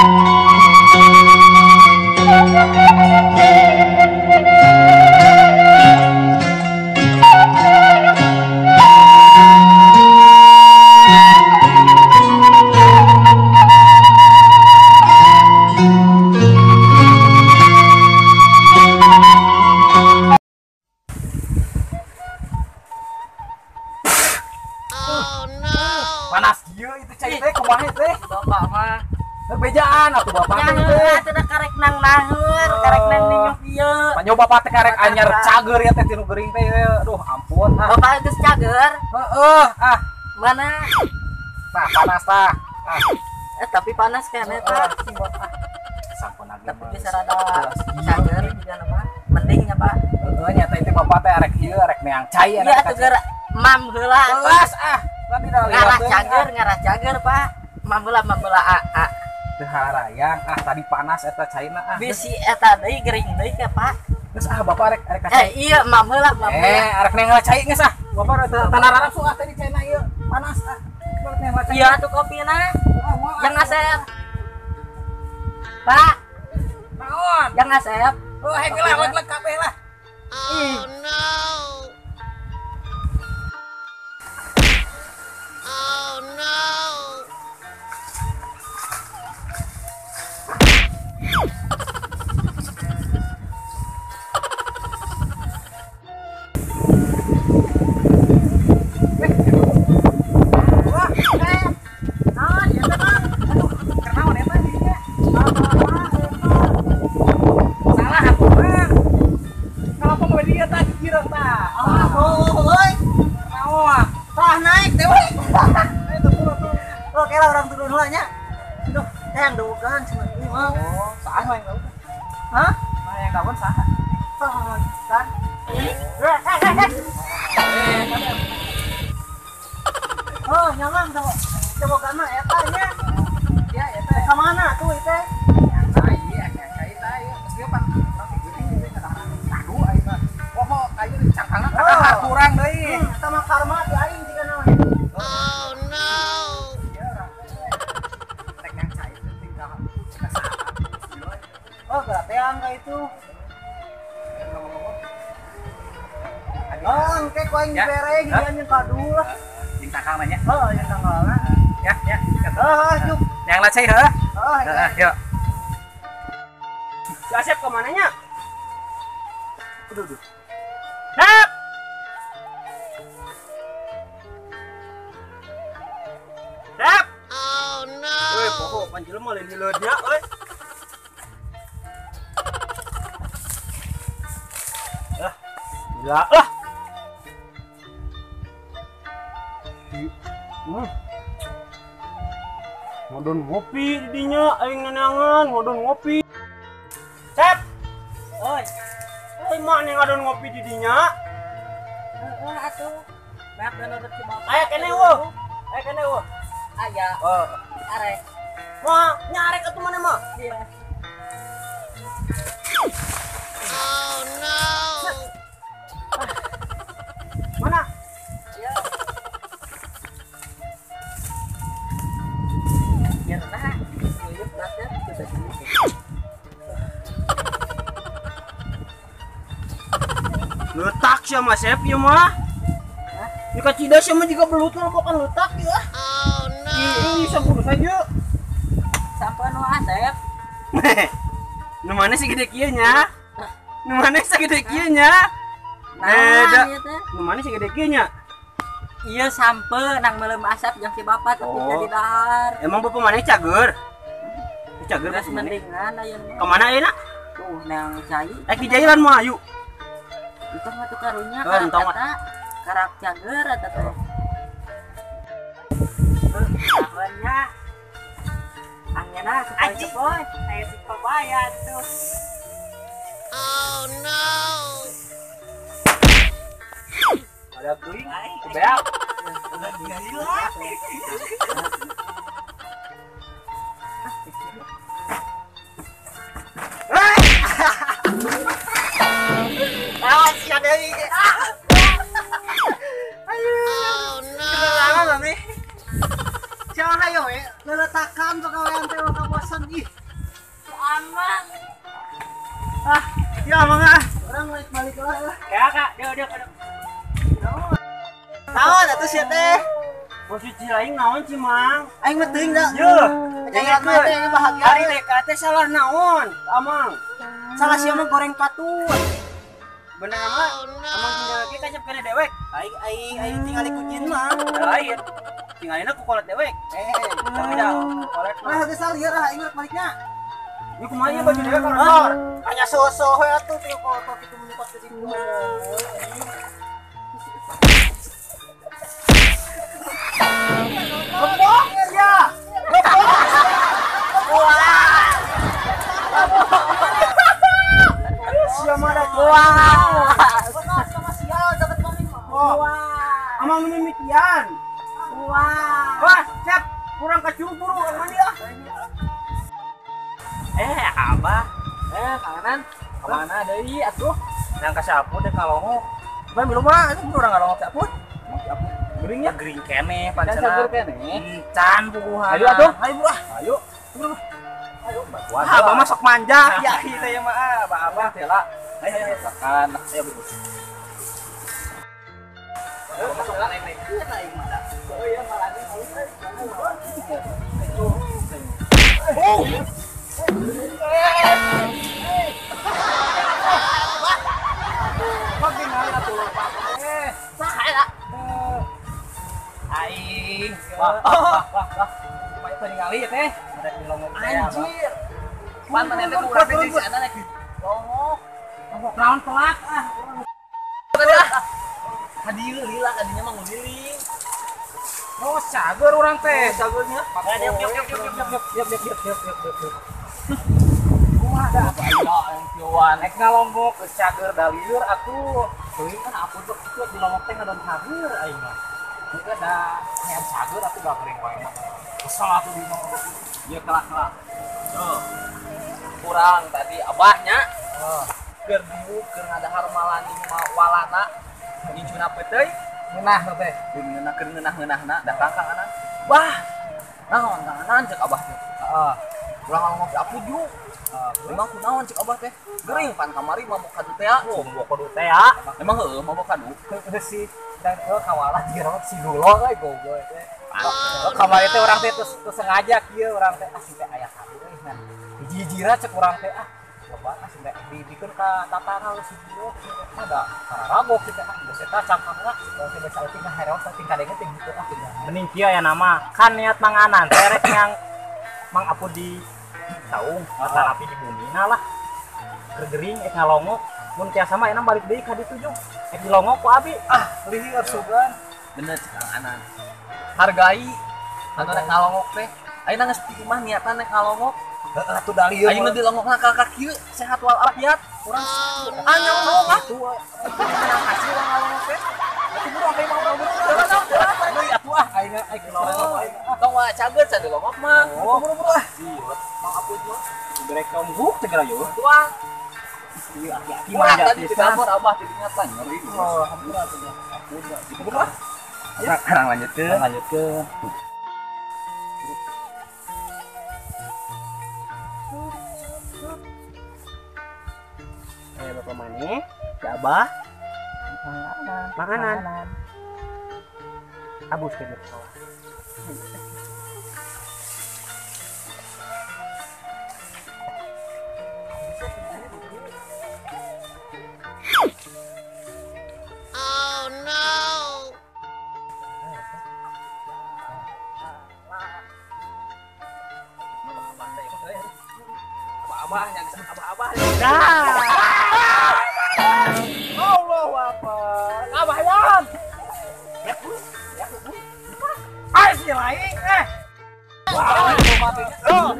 Panas kieu itu cai teh kumaha teh? Bapak mah bejaan atuh bapak teh. Teh teh karek nang naheur, karek nang ninyuk ieu. Panyo bapak teh karek anyar cager ya teh tinu geuring teh. Aduh ampun. Bapak geus cager? Heeh, ah. Mana? Nah, panas tah. Ah. Tapi panas kan eta. Sampun lagi. Tapi bisa rada cager juga mah. Mending nya, Pak. Heeh, nyata itu bapak teh arek ieu arek neang cai. Iya atuh geura mam heula. Geus ah. Ngarah cager, Pak. Mambeula a a. Teu harayang, ah tadi panas eta caina ah. Bisi eta deui gering deui ke, Pak. Geus ah bapak arek arek ka cai. Iya mambeula mambeula. Arek neang cai geus ah. Bapak teu tanararap ah tadi caina ieu panas ah. Arek neang cai. Iya atuh kopina. Yang Asep. Pak. Naon? Yang Asep. Oh, hek lah leg kabeh lah. Oh no. Oh no. Wah, naon ya teh, Bang? Aduh, kenaon eta dinya? Salah atuh, Bang. Kalau mau dia tah kira tah. Oh, euy. Naon? Tah naik teh we. Oke lah orang turun heula nya. Aduh, yang dugaan cenah ieu mah. Oh, saha yang daun? Hah? Nah, yang daun saha? Saha kan. Oh, nyaman coba. Coba kana eta nya. Ya, eta. Ka mana tuh teh? Yang cai, yang cai tah ieu. Geus ieu pan urang geuning ieu kadaharan kadu aing mah. Poho kayu di cangkangna kadahar kurang deui. Eta mah karma di aing jiga naon. Oh no. Oh, berarti angka itu. Oh, engke ku aing dibere giliran jeung kadu lah. Jeung tangkalna nya. Heeh, jeung tangkalna. Ya, ya. Heeh, cuk. Yang lacai heuh. Heeh, yuk. Si Asep ke mana nya? Aduh, aduh. Sep. Sep. Oh no. Woi, pokok panjelema lain hileudnya euy. Gila lah. Ngodon ngopi didinya aing neangan ngodon ngopi. Cep. Oi. Oi mak nih ngodon ngopi didinya. Heeh atuh. Banyak download si bapak. Aya kene eueuh. Aya kene eueuh. Aya. Oh. Arek. Mah nyarek atuh maneh mah. Iya. Oh no. Mana? Ya. Ya nah, nguyup beratnya sudah gini. Letak sia mah Sep ieu mah. Hah? Ini kacida sia mah juga belut mah bukan letak ya. Oh no. Ih, saburu saja. Sampai nu Asep. Nu mana sih gede kieu nya? Nu mana sih gede kieu nya? Nah, nu mana sih gede kieu nya? Iya sampe nang meuleum asap jeung si bapak tapi jadi dahar. Emang bapak mana cager? Cager geus mendingan ayeuna. Ka mana ayeuna? Tuh nang cai. Eh di jailan mah ayu. Entong atuh karunya karak eta. Karak cager eta teh. Tahunnya anjeunna sepoi-sepoi aya si pabaya tuh. Oh no. Ada kering, kebeak. Ah, sia deui. Oh no. Kenalan nih. Jangan hayo we, leletakan pagawean teh kabosan ih. sia teh. Posisi aing naon sih Mang? Aing mah teuing da. Yeuh. Jangan mah teh bahagia. Ari TK teh salah naon? Amang. Salah sia mah goreng patut. Bener mah amang tinggal lagi kacap kene dewek. Aing aing aing tingali ku jin mah. Lain. Tingalina ku kolot dewek. Tapi dah kolot. Mah geus lieur ah aing rek baliknya. Ieu kumaha ieu baju dewek kotor? Hanya so-so we atuh teu kotor kitu menyukat ke ditu. Lebok ya. Lebok. Wah. Sia mah da wah. Sama sial dapat mami mah. Wah. Amang nu mimitian. Wah. Wah, cep, kurang kacung buru mandi ah. Abah. Kangenan. Kemana deui atuh? Nang kasapu deh kalongok. Bae belum mah, itu urang kalongok saput. Geringnya gering keneh pancena. Cagur keneh. Encan puguhan. Ayo atuh, ayo bro. Ayo. Bro. Ayo bantuan. Ah, abah mah sok manja. Ya kita ya mah, abah abah teh lah. Ayo ayo makan. Ayo bro. Masuk lah naik. Oh iya malah ini. Oh. Aing. Wah, wah, wah, wah. Supaya ningali ya teh. Anjir. Pan maneh teh urang teh si ana lagi. Longok. Longok naon telak ah. Hadieu lila kadinya mah nguliling. Oh, cager urang teh. Cagernya. Yuk yuk yuk yuk yuk yuk yuk yuk yuk yuk. Kumaha da aya yang kieuan ek ngalongok geus cager da lieur atuh. Teuing kan aku tuh kitu di longok teh ngadon cager aing mah. Juga da hayang cager atuh gak kering wae mah. Kesel atuh di mah. Ieu kelak-kelak. Tuh. Kurang tadi abahnya. Heeh. Keur diuk keur ngadahar malani walana. Nyincuna peuteuy. Ngeunah teh. Ngeunah keur ngeunah-ngeunahna datang Kang Anan. Wah. Naon Kang Anan cek abah teh. Heeh. Urang ngalongok si Apu ju. Emang kunaon cek abah teh? Gering pan kamari mabok kadu teh. Oh, mabok kadu teh ya. Emang heueuh mabok kadu. Heueuh sih. Dan kawalah dirawat si Dulo euy goblok teh. Kamari teh urang teh terus sengaja kieu urang teh ah si teh aya kadu euy ngan. Hiji-hijira cek urang teh ah loba ah si teh dibikeun ka tatangga si Dulo ada kararagok si teh ah geus eta cangkangna urang teh biasa leutik ngahereot teh kadenge teh gitu ah. Mending kieu aya nama kan niat manganan teh rek yang Mang Apu di saung atau api di bumi nah lah gering ek ngalongok mun tiasa mah enak balik deui ka ditu jeung ek dilongok ku abi ah lieur sugan bener cek Kang Anan hargai anu rek ngalongok teh ayeuna geus di imah niatan rek ngalongok heeh atuh da lieur ayeuna dilongokna ka ka kieu sehat walafiat urang ah nyolong ah hasil urang ngalongok teh atuh buru ampe mah urang buru deui atuh ah ayeuna aing dilongok tong wae cager can dilongok mah buru-buru ah Mang Apu mah brek kaum teh geura yeuh tuang ieu aki-aki mah tadi di dapur abah tidinya tah nyeri. Oh, hampura atuh nya. Hampura. Hampura. Sekarang lanjutkeun. Lanjutkeun. Bapak maneh, si Abah. Makanan. Abus ke sekolah. Oh no. Abah yang abah-abah. Dah. Allahu Akbar. Abah yan. Ya, ya. Ai si lain eh. Wah, mati. Ah.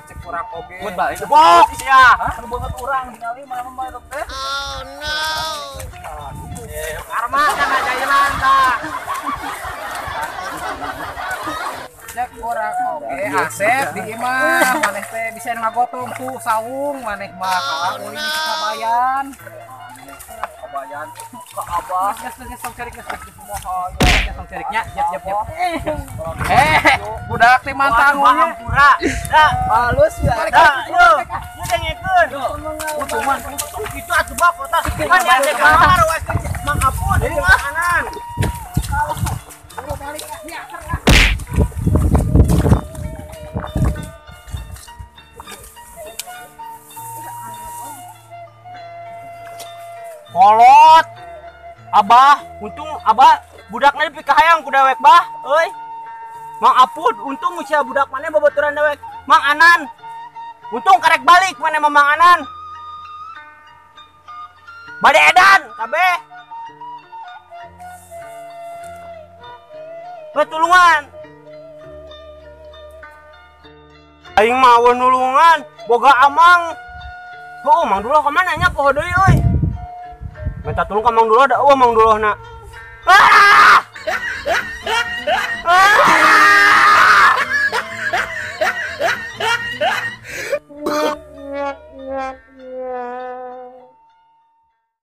Cek kurang oge. Mun balik. Bok sia. Hah? Banget urang ningali mana mah teh. Oh no. Karma kan ajaran tah. Cek kurang oge Asep di imah maneh teh bisa ngagotong ku saung maneh mah kalah ulin kabayan. Kabayan ka abah geus geus tong cerik geus geus kumaha tong ceriknya jap jap jap. Budak teh mantang hampura. Da halus ya. Da yo. Yo dengekeun. Untungan kitu atuh bak kota. Kan ya teh kamar wae Mang Apun. Deui makanan. Buru balik ah, biaker ah. Kolot. Abah, untung abah budakna dipikahayang ku dewek bah, euy. Mang Apud, untung usia budak mana babaturan dewek. Mang Anan. Untung karek balik mana mah Mang Anan. Bade edan kabeh. Betulungan. Aing mah eueuh nulungan, boga amang. Heuh, Mang Duloh ka mana nya poho deui euy. Minta tulung ka Mang Duloh da eueuh Mang Dulohna. Ah! Ah!